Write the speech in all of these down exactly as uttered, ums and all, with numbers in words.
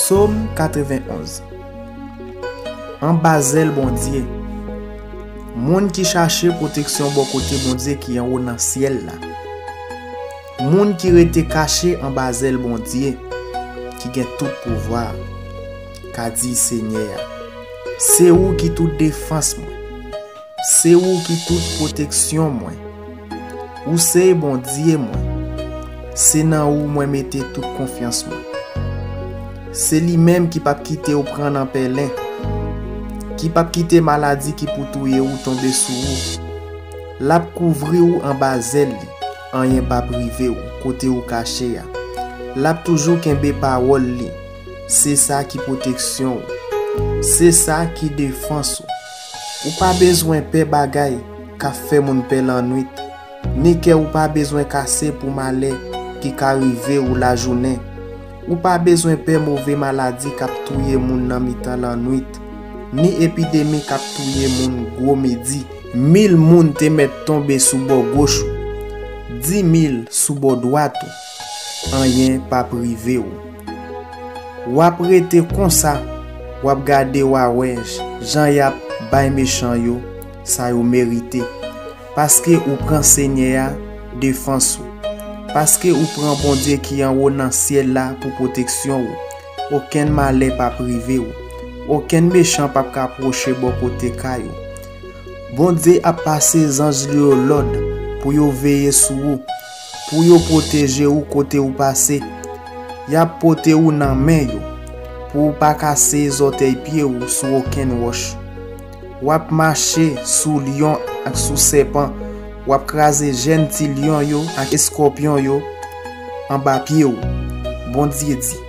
Sòm katrevenn-onz. Anba zèl Bondye. Moun ki chache pwoteksyon bò kote Bondye ki anwo nan syèl la. Moun ki rete kache anba zèl Bondye, ki gen tout pouvwa, ka di Senyè a, se ou ki tout defans mwen. Se ou ki tout pwoteksyon mwen. Ou se Bondye mwen. Se nan ou mwen mete tout konfyans mwen. Se li menm ki p ap kite w pran nan pèlen, ki p ap kite maladi ki pou touye w tonbe sou ou. L ap kouvri w anba zèl li, anyen p ap rive w kote ou kache a. L ap toujou kenbe pawòl li. Se sa ki pwoteksyon w. Se sa ki defans ou. Ou pa bezwen pè bagay k ap fè moun pè lannwit, ni kè ou pa bezwen kase pou malè ki ka rive ou lajounen. Ou pa bezwen pè move maladi k ap touye moun nan mitan lannwit, ni epidemi k ap touye moun gwo midi. Mil moun te mèt tonbe sou bò goch ou, di mil sou bò dwat ou, anyen p ap rive w. W ap rete konsa, w ap gade, w a wè jan y ap bay mechan yo sa yo merite. Paske ou pran Senyè a defans ou. Paske ou pran Bondye ki anwo nan syèl la pou pwoteksyon ou. Okenn malè p ap rive w. Okenn mechan p ap ka pwoche bò kote kay ou. Bondye ap pase zanj li yo lòd pou yo veye sou ou, pou yo pwoteje ou kote ou pase. Y ap pote ou nan men yo, pou ou pa kase zòtèy pye ou sou okenn wòch. W ap mache sou lyon ak sou sèpan, w ap kraze jèn ti lyon yo ak eskòpyon yo anba pye w. Bondye di,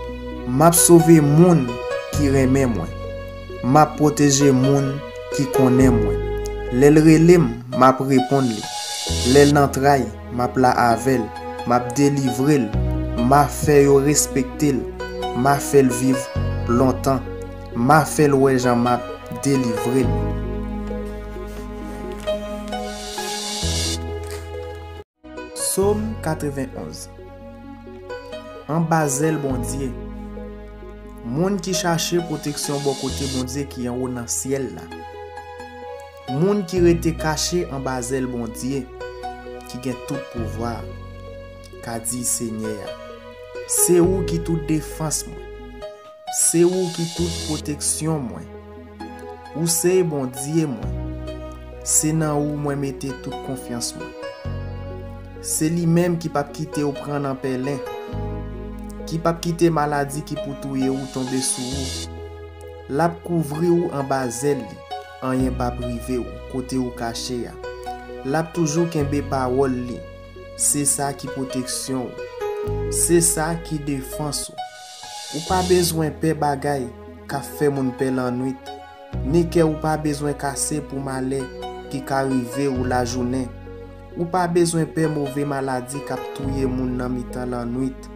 m ap sove moun ki renmen mwen. M ap pwoteje moun ki konnen mwen. Lè l rele m, m ap reponn li. Lè l nan tray, m ap la avè l. M ap delivre l. M a fè yo respekte l. M a fè l viv lontan. M a fè l wè jan m ap delivre l. Sòm katrevenn-onz. Anba zèl Bondye. Moun ki chache pwoteksyon bò kote Bondye ki anwo nan syèl la. Moun ki rete kache anba zèl Bondye, ki gen tout pouvwa, ka di Senyè a, se ou ki tout defans mwen. Se ou ki tout pwoteksyon mwen. Ou se Bondye mwen. Se nan ou mwen mete tout konfyans mwen. Se li menm ki p ap kite w pran nan pèlen, ki p ap kite maladi ki pou touye w tonbe sou ou. L ap kouvri w anba zèl li, anyen p ap rive w kote ou kache a. L ap toujou kenbe pawòl li. Se sa ki pwoteksyon w. Se sa ki defans ou. Ou pa bezwen pè bagay k ap fè moun pè lannwit, ni kè ou pa bezwen kase pou malè ki ka rive ou lajounen. Ou pa bezwen pè move maladi k ap touye moun nan mitan lannwit,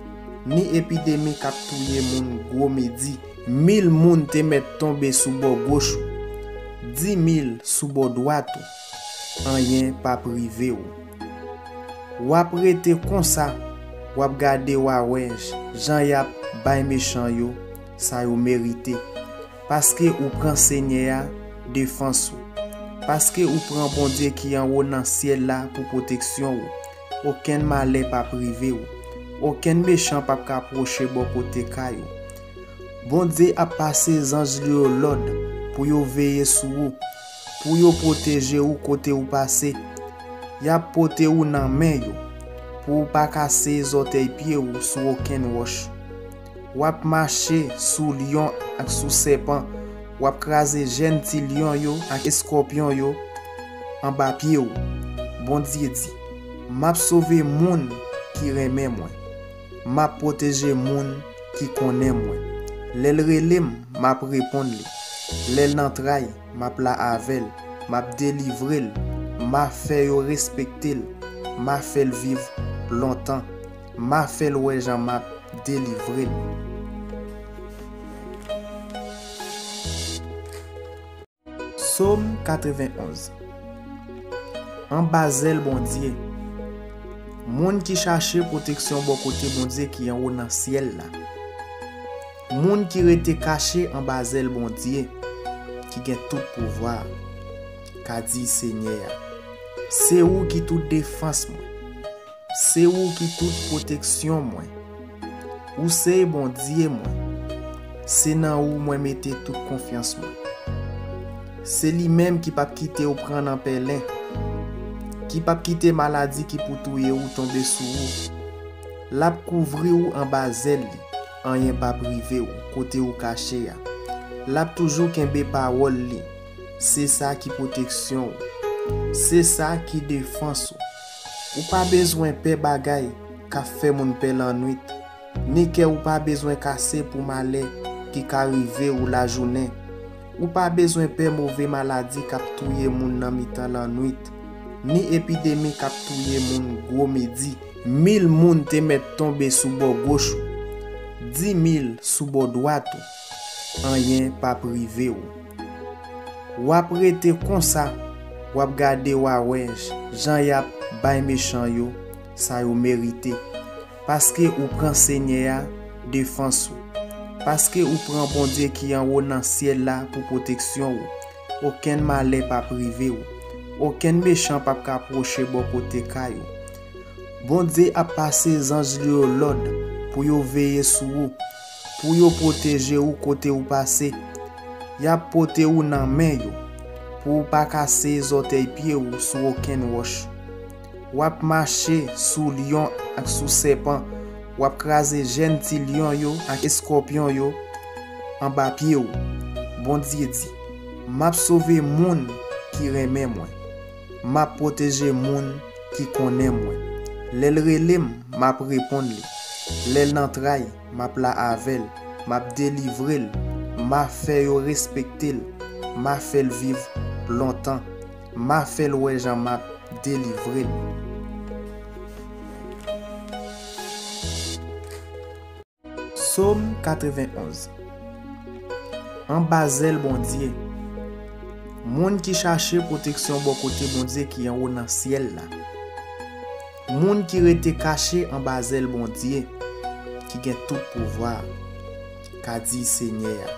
ni epidemi k ap touye moun gwo midi. Mil moun te mèt tonbe sou bò goch ou, di mil sou bò dwat ou, anyen p ap rive w. W ap rete konsa, w ap gade, w a wè jan y ap bay mechan yo sa yo merite. Paske ou pran Senyè a defans ou. Paske ou pran Bondye ki anwo nan syèl la pou pwoteksyon ou. Okenn malè p ap rive w. Okenn mechan p ap ka pwoche bò kote kay ou. Bondye ap pase zanj li yo lòd pou yo veye sou ou, pou yo pwoteje ou kote ou pase. Y ap pote ou nan men yo, pou ou pa kase zòtèy pye ou sou okenn wòch. W ap mache sou lyon ak sou sèpan, w ap kraze jèn ti lyon yo ak eskòpyon yo anba pye w. Bondye di, m ap sove moun ki renmen mwen. M ap pwoteje moun ki konnen mwen. Lè l rele m, m ap reponn li. Lè l nan tray, m ap la avè l. M ap delivre l. M a fè yo respekte l. M a fè l viv lontan. M a fè l wè jan m ap delivre l. Sòm katrevenn-onz. Anba zèl Bondye. Moun ki chache pwoteksyon bò kote Bondye ki anwo nan syèl la. Moun ki rete kache anba zèl Bondye, ki gen tout pouvwa a, ka di Senyè a, se ou ki tout defans mwen. Se ou ki tout pwoteksyon mwen. Ou se Bondye mwen. Se nan ou mwen mete tout konfyans mwen. Se li menm ki p ap kite w pran nan pèlen, ki p ap kite maladi ki pou touye w tonbe sou ou. L ap kouvri w anba zèl li, anyen p ap rive w kote ou kache a. L ap toujou kenbe pawòl li. Se sa ki pwoteksyon w. Se sa ki defans ou. Ou pa bezwen pè bagay k ap fè moun pè lannwit, ni kè ou pa bezwen kase pou malè ki ka rive ou lajounen. Ou pa bezwen pè move maladi k ap touye moun nan mitan lannwit, ni epidemi k ap touye moun gwo midi. Mil moun te mèt tonbe sou bò goch ou, dimil sou bò dwat ou, anyen p ap rive w. W ap rete konsa, w ap gade, w a wè jan y ap bay mechan yo sa yo merite. Paske ou pran Senyè a defans ou. Paske ou pran Bondye ki anwo nan syèl la pou pwoteksyon ou. Okenn malè p ap rive w. Okenn mechan p ap ka pwoche bò kote kay ou. Bondye ap pase zanj li yo lòd pou yo veye sou ou, pou yo pwoteje ou kote ou pase. Y ap pote ou nan men yo, pou ou pa kase zòtèy pye ou sou okenn wòch. W ap mache sou lyon ak sou sèpan, w ap kraze jèn ti lyon yo ak eskòpyon yo anba pye w. Bondye di, m ap sove moun ki renmen mwen. M ap pwoteje moun ki konnen mwen. Lè l rele m, m ap reponn li. Lè l nan tray, m ap la avè l. M ap delivre l. M a fè yo respekte l. M a fè l viv lontan. M a fè l wè jan m ap delivre l. Sòm katrevenn onz. Anba zèl Bondye. Moun ki chache pwoteksyon bò kote Bondye ki anwo nan syèl la. Moun ki rete kache anba zèl Bondye, ki gen tout pouvwa a, ka di Senyè a,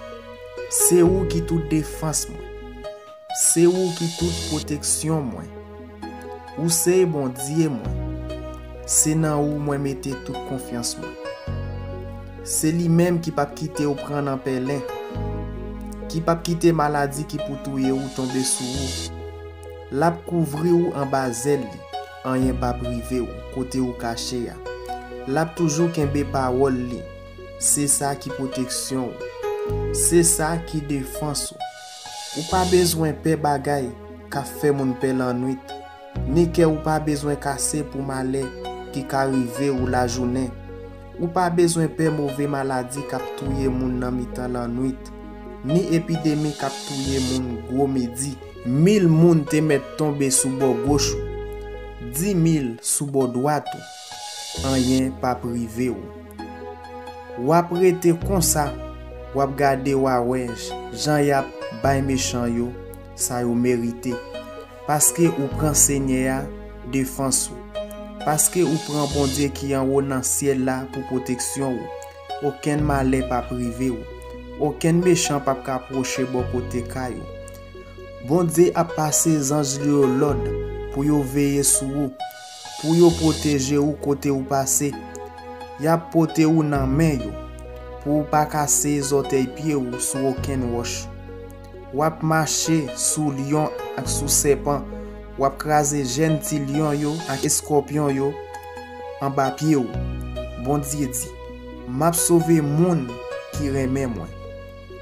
se ou ki tout defans mwen. Se ou ki tout pwoteksyon mwen. Ou se Bondye mwen. Se nan ou mwen mete tout konfyans mwen. Se li menm ki p ap kite w pran nan pèlen, ki p ap kite maladi ki pou touye w tonbe sou ou. L ap kouvri w anba zèl li, anyen p ap rive w kote ou kache a. L ap toujou kenbe pawòl li. Se sa ki pwoteksyon w. Se sa ki defans ou. Ou pa bezwen pè bagay k ap fè moun pè lannwit, ni kè ou pa bezwen kase pou malè ki ka rive ou lajounen. Ou pa bezwen pè move maladi k ap touye moun nan mitan lannwit, ni epidemi k ap touye moun gwo midi. Mil moun te mèt tonbe sou bò goch ou, dimil sou bò dwat ou, anyen p ap rive w. W ap rete konsa, w ap gade, w a wè jan y ap bay mechan yo sa yo merite. Paske ou pran Senyè a defans ou. Paske ou pran Bondye ki anwo nan syèl la pou pwoteksyon ou. Okenn malè p ap rive w. Okenn mechan p ap ka pwoche bò kote kay ou. Bondye ap pase zanj li yo lòd pou yo veye sou ou, pou yo pwoteje ou kote ou pase. Y ap pote ou nan men yo, pou ou pa kase zòtèy pye w sou okenn wòch. W ap mache sou lyon ak sou sèpan, w ap kraze jèn ti lyon yo ak eskòpyon yo anba pye w. Bondye di, m ap sove moun ki renmen mwen.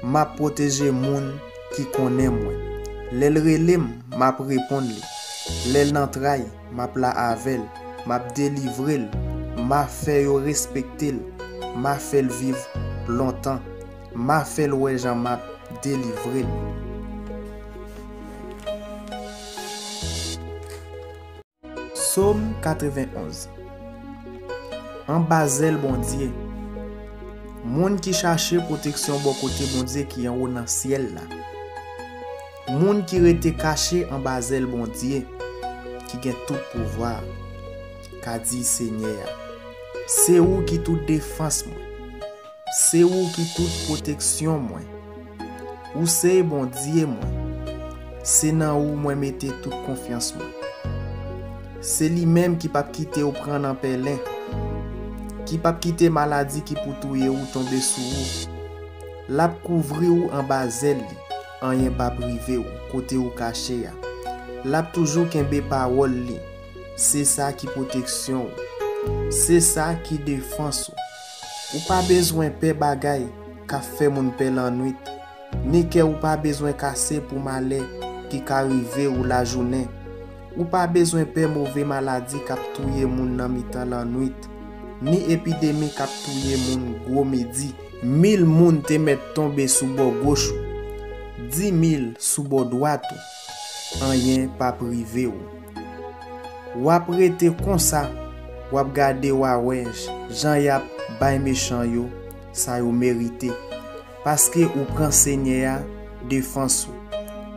M ap pwoteje moun ki konnen mwen. Lè l rele m, m ap reponn li. Lè l nan tray, m ap la avè l. M ap delivre l. M a fè yo respekte l. M a fè l viv lontan. M a fè l wè jan m ap delivre l. Sòm katrevenn onz. Anba zèl Bondye. Moun ki chache pwoteksyon bò kote Bondye ki anwo nan syèl la. Moun ki rete kache anba zèl Bondye, ki gen tout pouvwa a, ka di Senyè a, se ou ki tout defans mwen. Se ou ki tout pwoteksyon mwen. Ou se Bondye mwen. Se nan ou mwen mete tout konfyans mwen. Se li menm ki p ap kite w pran nan pèlen, ki p ap kite maladi ki pou touye w tonbe sou ou. L ap kouvri w anba zèl li, anyen p ap rive w kote ou kache a. L ap toujou kenbe pawòl li. Se sa ki pwoteksyon w. Se sa ki defans ou. Ou pa bezwen pè bagay k ap fè moun pè lannwit, ni kè ou pa bezwen kase pou malè ki ka rive ou lajounen. Ou pa bezwen pè move maladi k ap touye moun nan mitan lannwit, ni epidemi k ap touye moun gwo midi. Mil moun te mèt tonbe sou bò goch ou, dimil sou bò dwat ou, anyen p ap rive w. W ap rete konsa, w ap gade, w a wè jan y ap bay mechan yo sa yo merite. Paske ou pran Senyè a defans ou.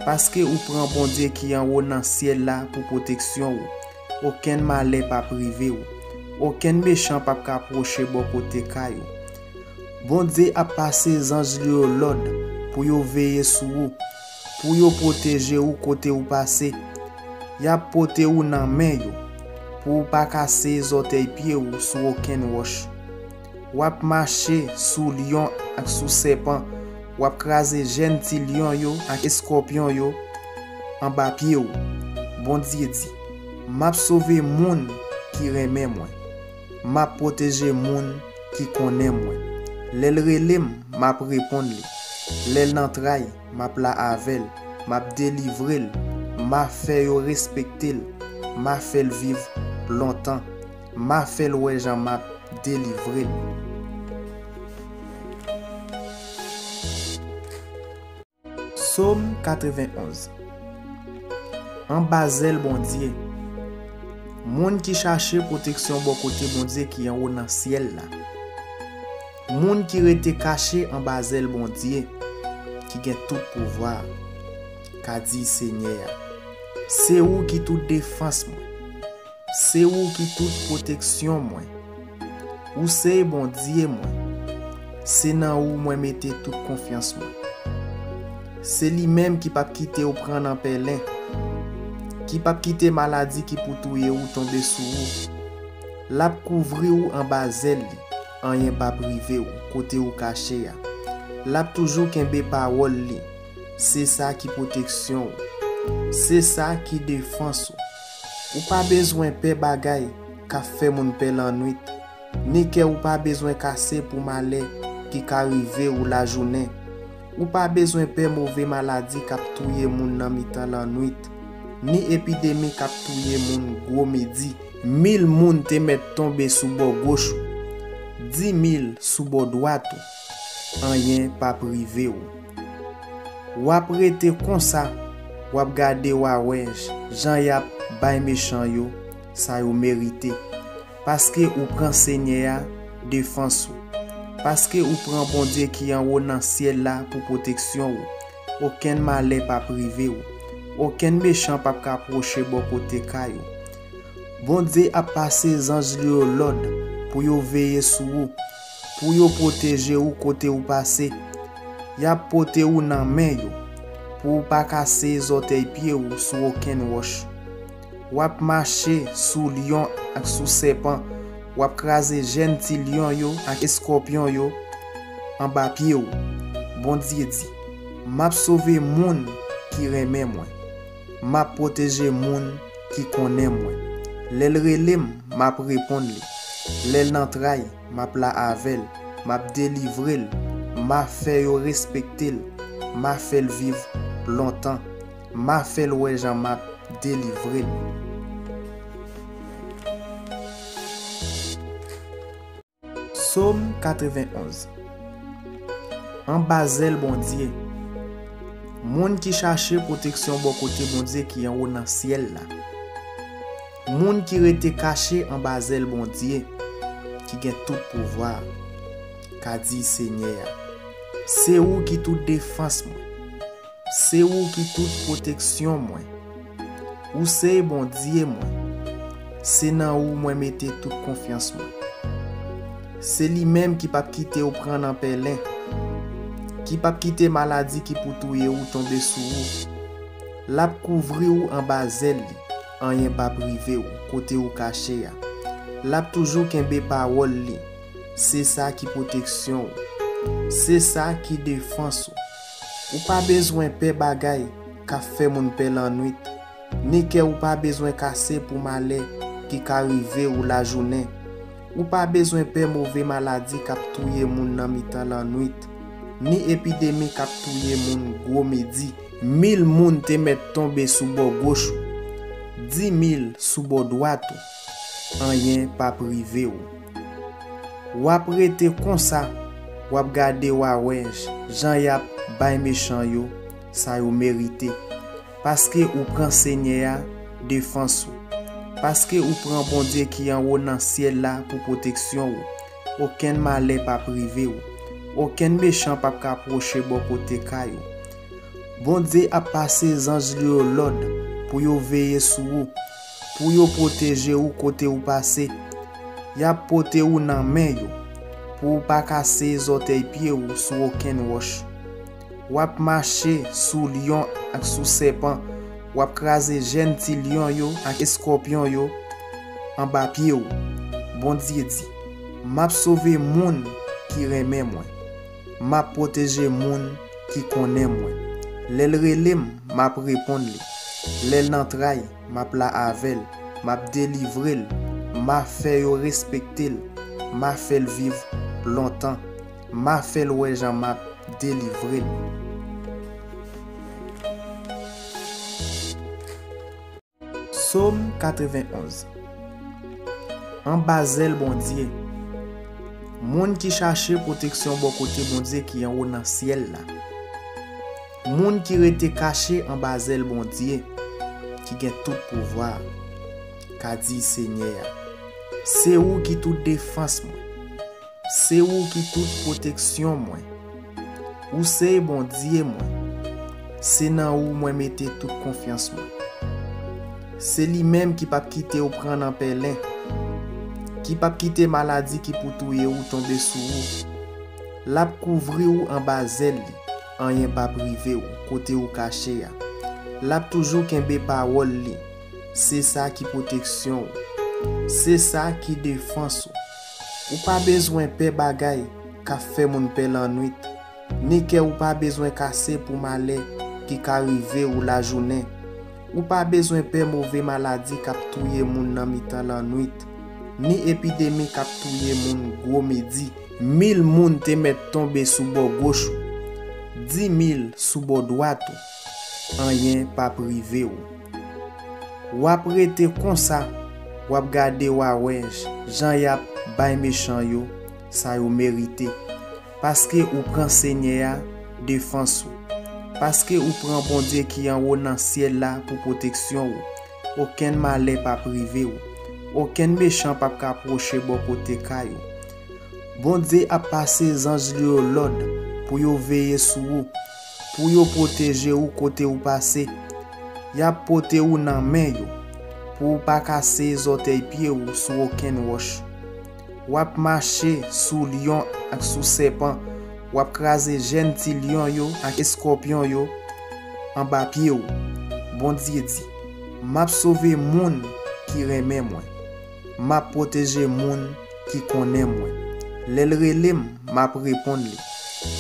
Paske ou pran Bondye ki anwo nan syèl la pou pwoteksyon ou. Okenn malè p ap rive w. Okenn mechan p ap ka pwoche bò kote kay ou. Bondye ap pase zanj li yo lòd pou yo veye sou ou, pou yo pwoteje ou kote ou pase. Y ap pote ou nan men yo, pou ou pa kase zòtèy pye ou sou okenn wòch. W ap mache sou lyon ak sou sèpan, w ap kraze jèn ti lyon yo ak eskòpyon yo anba pye w. Bondye di, m ap sove moun ki renmen mwen. M ap pwoteje moun ki konnen mwen. Lè l rele m, m ap reponn li. Lè l nan tray, m ap la avè l. M ap delivre l. M a fè yo respekte l. M a fè l viv lontan. M a fè l wè jan m ap delivre l. Sòm katrevenn onz. Anba zèl Bondye. Moun ki chache pwoteksyon bò kote Bondye ki anwo nan syèl la. Moun ki rete kache anba zèl Bondye, ki gen tout pouvwa, ka di Senyè a. Se ou ki tout defans mwen. Se ou ki tout pwoteksyon mwen. Ou se Bondye mwen. Se nan ou mwen mete tout konfyans mwen. Se li menm ki p ap kite w pran nan pèlen, ki p ap kite maladi ki pou touye w tonbe sou ou. L ap kouvri w anba zèl li, anyen p ap rive w kote ou kache a. L ap toujou kenbe pawòl li. Se sa ki pwoteksyon w. Se sa ki defans ou. Ou pa bezwen pè bagay k ap fè moun pè lannwit, ni kè ou pa bezwen kase pou malè ki ka rive ou lajounen. Ou pa bezwen pè move maladi k ap touye moun nan mitan lannwit, ni epidemi k ap touye moun gwo midi. Mil moun te mèt tonbe sou bò goch ou, dimil sou bò dwat ou, anyen p ap rive w. W ap rete konsa, w ap gade, w a wè jan y ap bay mechan yo sa yo merite. Paske ou pran Senyè a defans ou. Paske ou pran Bondye ki anwo nan syèl la pou pwoteksyon ou. Okenn malè p ap rive w. Okenn mechan p ap ka pwoche bò kote kay ou. Bondye ap pase zanj li yo lòd pou yo veye sou ou, pou yo pwoteje ou kote ou pase. Y ap pote ou nan men yo, pou ou pa kase zòtèy pye ou sou okenn wòch. W ap mache sou lyon ak sou sèpan, w ap kraze jèn ti lyon yo ak eskòpyon yo anba pye w. Bondye di, m ap sove moun ki renmen mwen. M ap pwoteje moun ki konnen mwen. Lè l rele m, m ap reponn li. Lè l nan tray, m ap la avè l. M ap delivre l. M a fè yo respekte l. M a fè l viv lontan. M a fè l wè jan m ap delivre l. Sòm katrevenn onz. Anba zèl Bondye. Moun ki chache pwoteksyon bò kote Bondye ki anwo nan syèl la. Moun ki rete kache anba zèl Bondye, ki gen tout pouvwa, ka di Senyè a. Se ou ki tout defans mwen. Se ou ki tout pwoteksyon mwen. Ou se Bondye mwen. Se nan ou mwen mete tout konfyans mwen. Se li menm ki p ap kite w pran nan pèlen, ki p ap kite maladi ki pou touye w tonbe sou ou. L ap kouvri w anba zèl li, anyen p ap rive w kote ou kache a. L ap toujou kenbe pawòl li, se sa ki pwoteksyon w, se sa ki defans ou. Ou pa bezwen pè bagay k ap fè moun pè lannwit, ni kè ou pa bezwen kase pou malè ki ka rive ou lajounen. Ou pa bezwen pè move maladi k ap touye moun nan mitan lannwit, ni epidemi k ap touye moun gwo midi. Mil moun te mèt tonbe sou bò goch ou, di mil sou bò dwat ou, anyen p ap rive w. W ap rete konsa, w ap gade, w a wè jan y ap bay mechan yo sa yo merite. Paske ou pran Senyè a defans ou. Paske ou pran Bondye ki anwo nan syèl la pou pwoteksyon ou. Okenn malè p ap rive w. Okenn mechan p ap ka pwoche bò kote kay ou. Bondye ap pase zanj li yo lòd pou yo veye sou ou, pou yo pwoteje ou kote ou pase. Y ap pote ou nan men yo, pou ou pa kase zòtèy pye ou sou okenn wòch. W ap mache sou lyon ak sou sèpan, w ap kraze jèn ti lyon yo ak eskòpyon yo anba pye w. Bondye di, m ap sove moun ki renmen mwen. M ap pwoteje moun ki konnen mwen. Lè l rele m, m ap reponn li. Lè l nan tray, m ap la avè l. M ap delivre l. M a fè yo respekte l. M a fè l viv lontan. M a fè l wè jan m ap delivre l. Sòm katrevenonz. Anba zèl Bondye. Moun ki chache pwoteksyon bò kote Bondye ki anwo nan syèl la. Moun ki rete kache anba zèl Bondye ki gen tout pouvwa a, ka di Senyè a. Se ou ki tout defans mwen. Se ou ki tout pwoteksyon mwen. Ou se Bondye mwen. Se nan ou mwen mete tout konfyans mwen. Se li menm ki p ap kite w pran nan pèlen, ki p ap kite maladi ki pou touye w tonbe sou ou. L ap kouvri w anba zèl li, anyen p ap rive w kote ou kache a. L ap toujou kenbe pawòl li, se sa ki pwoteksyon w, se sa ki defans ou. Ou pa bezwen pè bagay k ap fè moun pè lannwit, ni kè ou pa bezwen kase pou malè ki ka rive ou lajounen. Ou pa bezwen pè move maladi k ap touye moun nan mitan lannwit, ni epidemi k ap touye moun gwo midi. Mil moun te mèt tonbe sou bò goch ou, di mil sou bò dwat ou, anyen p ap rive w. W ap rete konsa, w ap gade, w a wè jan y ap bay mechan yo sa yo merite. Paske ou pran Senyè a defans ou. Paske ou pran Bondye ki anwo nan syèl la pou pwoteksyon ou. Okenn malè p ap rive w. Okenn mechan p ap ka pwoche bò kote kay ou. Bondye ap pase zanj li yo lòd pou yo veye sou ou, pou yo pwoteje ou kote ou pase. Y ap pote ou nan men yo, pou ou pa kase zòtèy pye ou sou okenn wòch. W ap mache sou lyon ak sou sèpan, w ap kraze jèn ti lyon yo ak eskòpyon yo anba pye w. Bondye di, m ap sove moun ki renmen mwen. M ap pwoteje moun ki konnen mwen. Lè l rele m, m ap reponn li.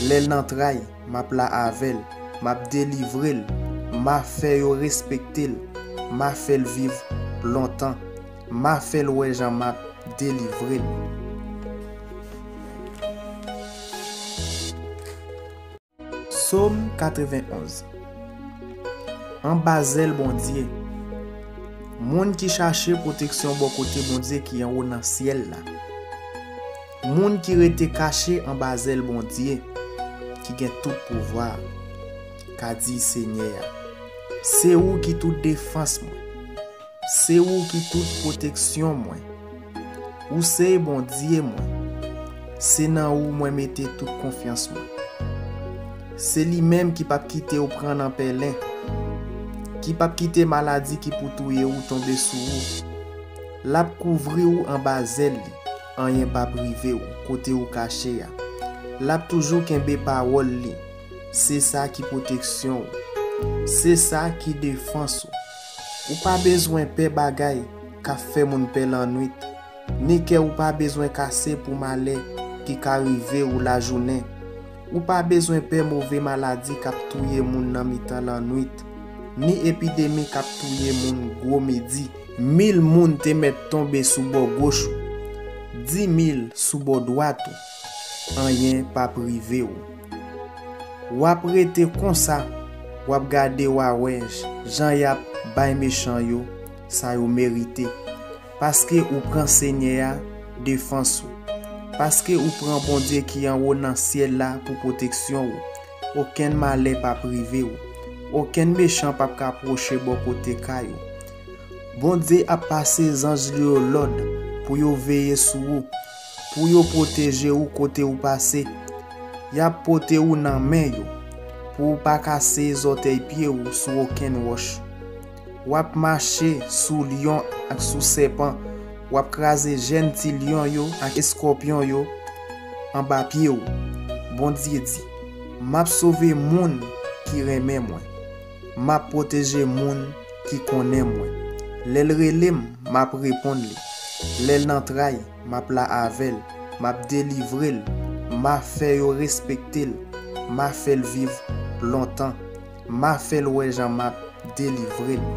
Lè l nan tray, m ap la avè l. M ap delivre l. M a fè yo respekte l. M a fè l viv lontan. M a fè l wè jan m ap delivre l. Sòm katrevenonz. Anba zèl Bondye. Moun ki chache pwoteksyon bò kote Bondye ki anwo nan syèl la. Moun ki rete kache anba zèl Bondye, ki gen tout pouvwa a, ka di Senyè a, se ou ki tout defans mwen. Se ou ki tout pwoteksyon mwen. Ou se Bondye mwen. Se nan ou mwen mete tout konfyans mwen. Se li menm ki p ap kite w pran nan pèlen, ki p ap kite maladi ki pou touye w tonbe sou ou. L ap kouvri w anba zèl li, anyen p ap rive w kote ou kache a. L ap toujou kenbe pawòl li. Se sa ki pwoteksyon w. Se sa ki defans ou. Ou pa bezwen pè bagay k ap fè moun pè lannwit, ni kè ou pa bezwen kase pou malè ki ka rive ou lajounen. Ou pa bezwen pè move maladi k ap touye moun nan mitan lannwit, ni epidemi k ap touye moun gwo midi. Mil moun te mèt tonbe sou bò goch ou, di mil sou bò dwat ou, anyen p ap rive w. W ap rete konsa, w ap gade, w a wè jan y ap bay mechan yo sa yo merite. Paske ou pran Senyè a defans ou. Paske ou pran Bondye ki anwo nan syèl la pou pwoteksyon ou. Okenn malè p ap rive w. Okenn mechan p ap ka pwoche bò kote kay ou. Bondye ap pase zanj li yo lòd pou yo veye sou ou, pou yo pwoteje ou kote ou pase. Y ap pote ou nan men yo, pou ou pa kase zòtèy pye ou sou okenn wòch. W ap mache sou lyon ak sou sèpan, w ap kraze jèn ti lyon yo ak eskòpyon yo anba pye w. Bondye di, m ap sove moun ki renmen mwen. M ap pwoteje moun ki konnen mwen. Lè l rele m, m ap reponn li. Lè l nan tray, m ap la avè l. M ap delivre l. M a fè yo respekte l. M a fè l viv lontan. M a fè l wè jan m ap delivre l.